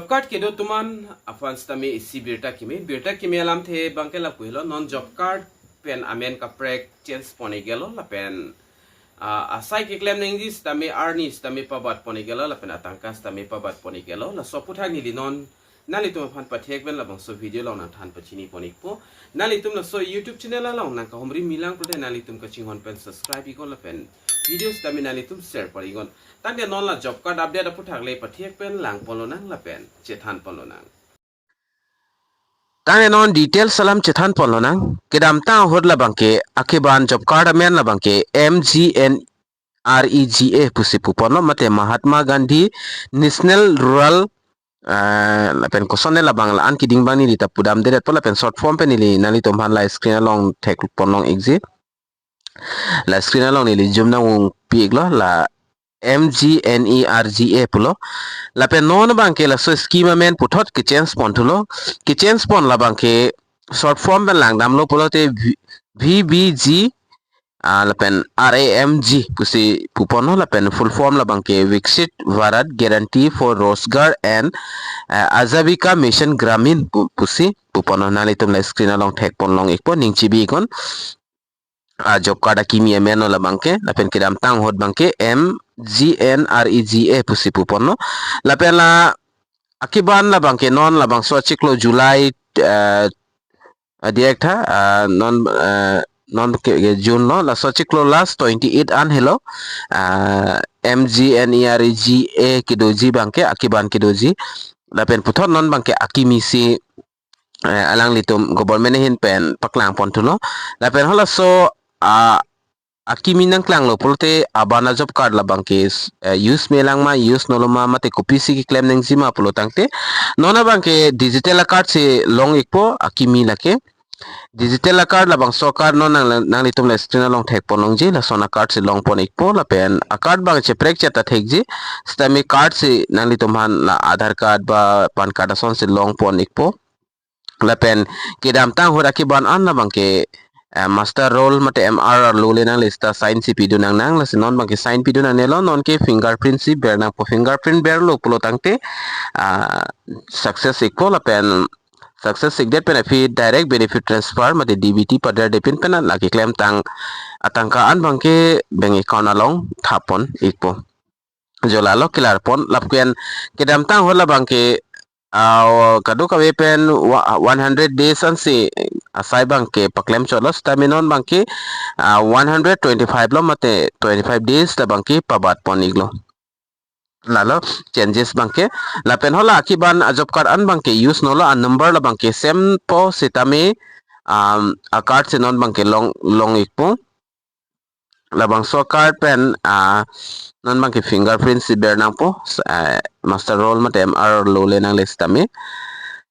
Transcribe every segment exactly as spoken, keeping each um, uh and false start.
Card kedo atum an aphan sitame isi birta keme, birta keme alamthe abangke lapu helo, non job card pen amen kaprek change pon-ik gelo lapen, ah, asai keklem nangji sitame arni sitame pabat pon-ik gelo lapen atangka sitame pabat pon-ik gelo. Laso aputhak neli non nanglitum aphan pathek pen labangso video along nangthan pachini pon-ikpo. Nanglitum laso YouTube channel along nangkahumri milang pulote nanglitum kachinghon pen subscribe iknon lapen video sitame nanglitum share pon-iknon. Tangte non la job card update aputhak le pathek pen lang ponlonang lapen chethan ponlonang. Tangte non details alam chethan ponlonang. Kedamtang ahut labangke akeban job card amen labangke M G N R E G A pusi puponlo, mate Mahatma Gandhi National Rural, eh, lapen kosonne labang la-an keding abang neli ta pudamde detpo lapen short form pen neli nanglitum aphan la screen along thek ponlong-ikji. La screen along neli zoom nangpi-iklo, la M G N E R G A pulo. Lapen non abangke laso scheme amen puthot kechange ponthulo. Kechange pon labangke short form pen langdamlo pulote V-, V B G, ah, lapen R A M G pusi puponlo lapen full form labangke Viksit Bharat Guarantee for Rozgar and, eh, Ajivika Mission Gramin pu-, pusi puponlo. Nanglitum la screen along thek ponlong-ikpo, ning chibi-iknon. Ah, job card akimi amen lo labangke, lapen kedamtang ahut abangke M G N R E G A pusi puponlo. Lapen la akeban labangke non labangso achiklo July, eh, ah, direct tha, ah, non, eh, non ke, ke June lo, laso achiklo last twenty-eight an helo, ah, M G N E R E G A kedoji abangke, akeban kedoji. Lapen puthot non abangke akimi si, eh, alanglitum government ahin pen paklang ponthulo. Lapen halaso, ah, akimi nangklanglo pulote aban a job card labangke, eh, use melang ma, use nolo ma, mate kopisi keklem nangji ma pulo tangte non abangke digital a card si long-ikpo akimi lake. Digital a card labangso card non nang, nanglitum la screen along thek ponlongji, lason a card si long pon-ikpo lapen a card abang cheprek cheta thekji, sitame card si nanglitum aphan la Aadhaar card ba PAN card ason si long pon-ikpo. Lapen kedamtang ahut akeban an labangke, eh, master roll mate M R arlo le nangle sita sign si pidun nangnang, lasi non abangke sign pidun nangnelo, nonke fingerprint si ber nangpo, fingerprint berlo pulo tangte, ah, success-ikpo lapen success-ikdet pen aphi direct benefit transfer mate D B T pader depin pen la keklemtang atangka an abangke bank account along thap pon-ikpo. Jo lalo kelar pon, lapen kedamtang ahut labangke, ah, kadokave pen wa-, one hundred days ansi asai abangke paklem chotlo, sitame non abangke, ah, one hundred twenty-five lo mate twenty-five days labangke pabat pon-iklo. Lalo changes abangke. Lapen hala akeban a job card an abangke use nolo, a number labangke same po sitame, um, a card si non abangke long, long-ikpo. Labangso card pen, ah, non abangke fingerprint si ber nangpo, ah, master roll mate M R arlo le nangle sitame.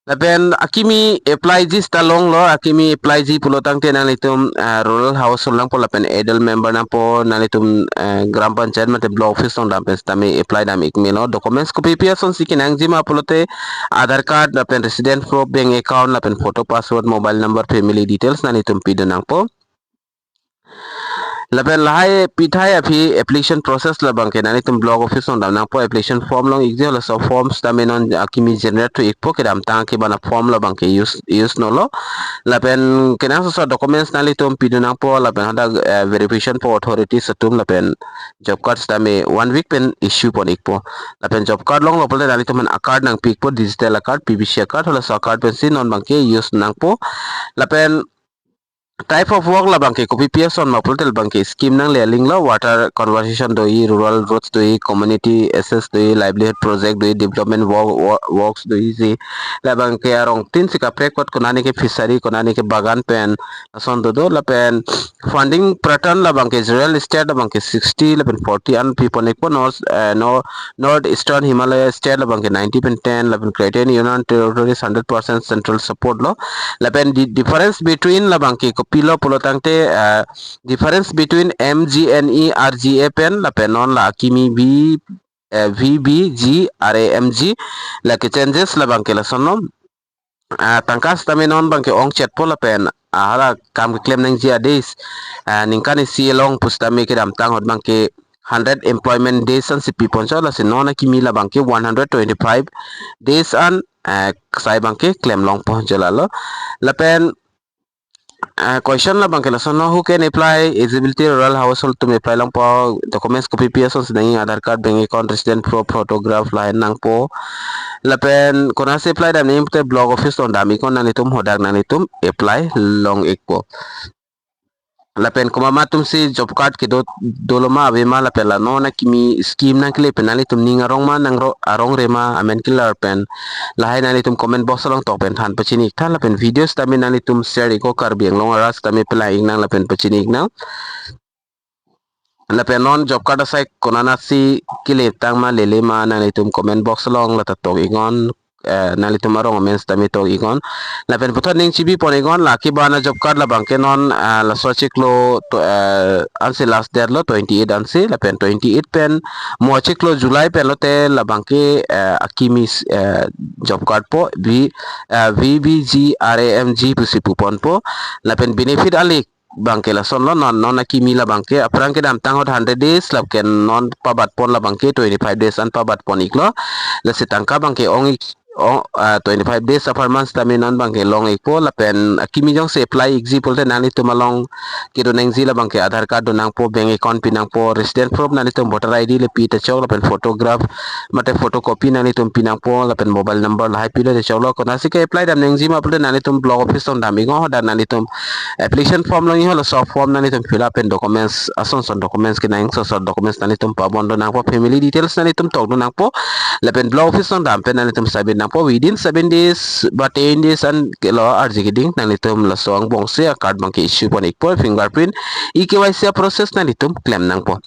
Lapen akimi apply-ji sita longlo, akimi apply-ji pulo tangte nanglitum, ah, rural household nangpo lapen adult member nangpo, nanglitum, eh, Gram Panchayat mate block office along dam pen sitame apply dam-ik melo. Documents kopipi asonsi kenangji ma pulote Aadhaar card lapen resident proof, bank account lapen photo, passport, mobile number, family details nanglitum pidun nangpo. Lapen lahai pithai aphi application process labangke nanglitum block office along dam nangpo, application form long-ikji, laso form sitame non akimi generate thu-ikpo, kedamtang akeban a form labangke use, use nolo. Lapen kenangsot documents nanglitum pidun nangpo, lapen hadak, eh, verification for authorities atum, lapen job card sitame one week pen issue pon-ikpo. Lapen job card longlo pulote nanglitum aphan a card nangpi-ikpo, digital a card, P V C a card, halaso a card pensi non abangke use nangpo. Lapen type of work labangke kopipi ason ma pulote labangke scheme nangle alinglo, water conservation doji, rural roads doji, community access doji, livelihood project doji, development work, wo-, works dojisi. Labangke arongtin si kaprek kot, konane ke fishery, konane ke bagan pen ason dodo. Lapen funding pattern labangke real estate labangke sixty lapen forty an pi pon-ikpo, North, eh, Nor-, North Eastern Himalaya State labangke ninety pen ten, lapen Cretan Union Territories hundred percent central support lo. Lapen di-, difference between labangke kopilo pulo tangte, eh, difference between M G N E R G A pen lapen non la akimi V, eh, V B G R A M G, lake changes labangke lasonlo. Ah, tangka sitame non abangke ongchetpo lapen, ah, hala kam keklem nangji a days, ah, ningkan isi along pusitame kedamtang ahut abangke hundred employment days ansi piponchot, lasi non akimi labangke one hundred twenty-five days an, eh, sai abangke klemlongponchot lalo. Lapen, eh, question labangke lason, no, who can apply eligibility, rural household atum apply longpo, documents kopi pi asonsi nangji, Aadhaar card, bank account, resident proof, photograph lahai nangpo. Lapen konatsi apply dam nangji pulote block office along dam iknon nanglitum, hadak nanglitum apply long ikpo. Lapen komat atumsi job card kedo, doloma avema, lapen la non akimi scheme nangkele pen nanglitum ning arong ma, nang ro-, arongre ma, amen kelar pen lahai nanglitum comment box along tok pen than pachini iktha, lapen video sitame nanglitum share iknon Karbi Anglong arat sitame pelang iknang lapen pachini iknang. Lapen non job card asai konatsi kele tang ma, lele ma, nanglitum comment box along lata tok iknon, eh, nanglitum arong amen sitame tok iknon. Lapen puthot ning chibipon iknon, la keban a job card labangke non, ah, laso achiklo to, eh, ansi last date lo, twenty-eight ansi, lapen twenty-eight pen mo achiklo July pen lote labangke, eh, akimi, eh, job card po, V, eh, V B G R A M G pusi puponpo. Lapen benefit alik abangke lasonlo, non, non akimi labangke aphrang kedamtang ahut hundred days, lapen non pabatpon labangke twenty-five days an pabatpon iklo. Lasi tangka abangke ong ik, ong, ah, twenty-five days apharman sitame non abangke long ikpo. Lapen akimi jongsi apply ikji pulote nanglitum along kedo nangji labangke Aadhaar card do nangpo, bank account pi nangpo, resident proof nanglitum voter I D le pi ta chok, lapen photograph mate photocopy nanglitum pi nangpo, lapen mobile number lahai pilo ta choklo. Konatsi ke apply dam nangji ma pulote nanglitum block office along dam iknon, hadak nanglitum application form long iknon, laso form nanglitum fill up pen documents, ason son documents kenang, so so documents nanglitum pabon do nangpo, family details nanglitum tok do nangpo, lapen block office along dam pen nanglitum submit nangpo within seven days ba ten days an kelo arje keding nanglitum laso angbongsi a card abangke issue pon ikpo, fingerprint, E K Y C a process nanglitum klem nangpo.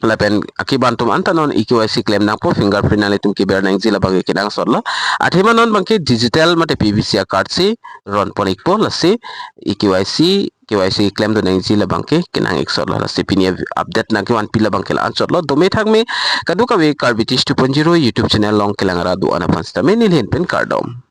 Lapen akiban atum anta non E K Y C klem nangpo, fingerprint nanglitum keber nangji labangke kenangsotlo. Athema non abangke digital mate P V C a card si ron pon ikpo, lasi E K Y C, K Y C klem do nangji labangke kenang iksotlo. Lasi pini update nangkevanpi labangke la-anchotlo. Dome thakme, kadokave Karbi Tish two point zero YouTube channel along kelang arat do-an aphan sitame neli ahin pen kardom.